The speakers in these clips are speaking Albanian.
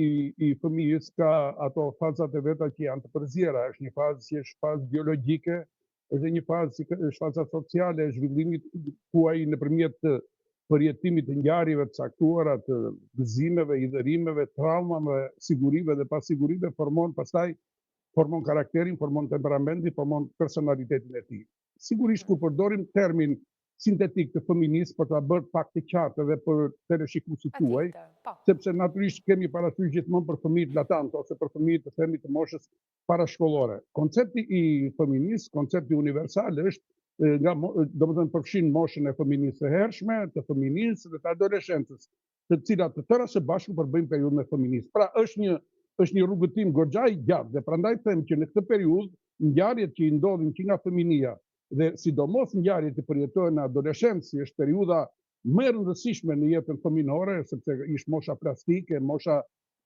i i fëmijës ka ato fazat e veta që janë të përziera, është një fazë që është fazë biologjike, është një fazë që është faza sociale e zhvillimit ku ai nëpërmjet të përjetimit të ngjarjeve të caktuara, të gëzimeve, hidhërimeve, traumave, sigurive dhe pasigurive formon pastaj formon karakterin, formon temperamentin, formon personalitetin e tij. Sigurisht kur përdorim termin sintetik të fëminisë për ta bërë pak të qartë edhe për teleshikuesit tuaj, po. sepse natyrisht kemi parasysh gjithmonë për fëmijët latant ose për fëmijët të themi të moshës parashkollore. Koncepti i fëminisë, koncepti universal është nga domethënë përfshin moshën e fëminisë së hershme, të fëminisë dhe të adoleshencës, të cilat të tëra së bashku përbëjnë periudhën e fëminisë. Pra është një është një rrugëtim goxha i gjatë dhe prandaj them që në këtë periudhë ngjarjet që i ndodhin që nga fëminia dhe sidomos ngjarjet që përjetohen në adoleshencë, si është periudha më e rëndësishme në jetën fëminore, sepse është mosha plastike, mosha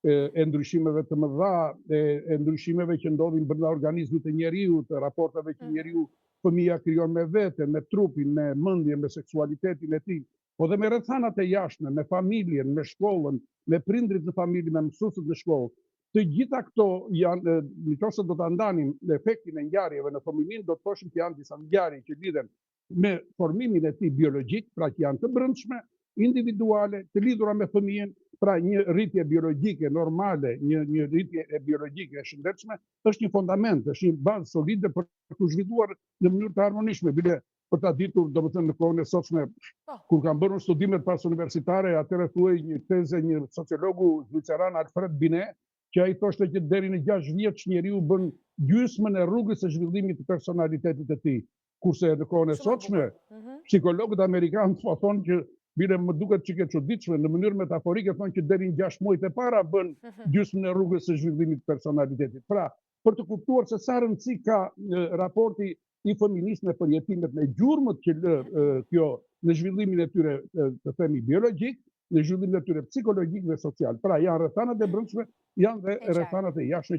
e, e ndryshimeve të mëdha, e, e ndryshimeve që ndodhin brenda organizmit të njeriut, të raporteve që njeriu fëmija krijon me veten, me trupin, me mendjen, me seksualitetin e tij, po dhe me rrethanat e jashtme, me familjen, me shkollën, me prindrit në familje, me mësuesit në shkollë. Të gjitha këto janë, në qoftë se do ta ndanim efektin e ngjarjeve në fëminin, do të thoshim që janë disa ngjarje që lidhen me formimin e tij biologjik, pra që janë të brendshme, individuale, të lidhura me fëmijën, pra një rritje biologjike normale, një një rritje e biologjike e shëndetshme, është një fondament, është një bazë solide për të zhvilluar në mënyrë të harmonishme. Bile për ta ditur, domethënë në kohën e sotshme, Po. kur kam bërë unë studimet pas universitare, atëherë thuhej një teze një sociologu zviceran Alfred Binet, që ai thoshte që deri në 6 vjeç njeriu bën gjysmën e rrugës së zhvillimit të personalitetit të tij. Kurse në kohën e Shumë e sotshme, bukur. Psikologët amerikanë po thonë që bile më duket çike çuditshme, në mënyrë metaforike thonë që deri në 6 muajt e para bën gjysmën e rrugës së zhvillimit të personalitetit. Pra, për të kuptuar se sa rëndësi ka raporti i fëminisë me përjetimet, me gjurmët që lë kjo në zhvillimin e tyre, të themi biologjik, në zhvillimin e tyre psikologjik dhe social. Pra, janë rrethanat e brendshme, janë dhe E qartë. rrethanat e jashtme.